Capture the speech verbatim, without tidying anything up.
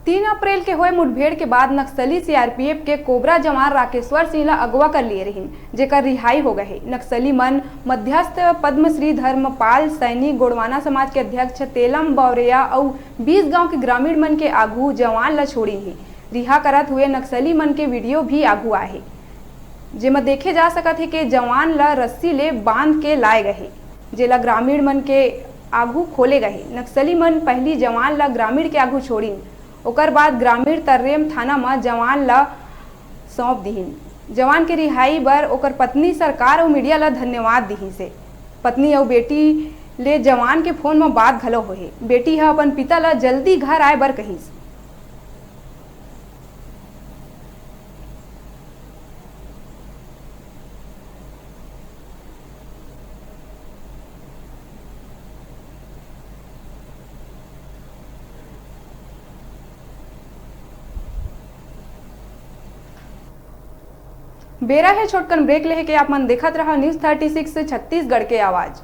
तीन अप्रैल के होए मुठभेड़ के बाद नक्सली सीआरपीएफ के कोबरा जवान राकेश्वर सिंह ला अगवा कर लिए रहिन, जेकर रिहाई हो गए हे। नक्सली मन मध्यस्थ पद्मश्री धर्मपाल सैनी, गोंडवाना समाज के अध्यक्ष तेलम बौरेया अउ बीस गांव के ग्रामीण मन के आगू जवान ला छोड़िन हे। रिहा करत हुए नक्सली मन के वीडियो भी आगू आए हे, जेमा देखे जा सकत हे के जवान ला रस्सी ले बांध के लाए गए हे, जेला ग्रामीण मन के आगू खोले गए हे। नक्सली मन पहली जवान ला ग्रामीण के आगू छोड़िन, ओकर बाद ग्रामीण तर्रेम थाना म जवान ला सौंप दिहिन। जवान के रिहाई बर ओकर पत्नी सरकार अउ मीडिया ला धन्यवाद दिहिस हे। पत्नी अउ बेटी ले जवान के फोन म बात घलो होहे। बेटी ह अपन पिता ला जल्दी घर आए बर कहिस। बेरा हे छोटकन ब्रेक लेहे के। आप मन देखत रहा न्यूज़ थर्टी सिक्स छत्तीसगढ़ के आवाज़।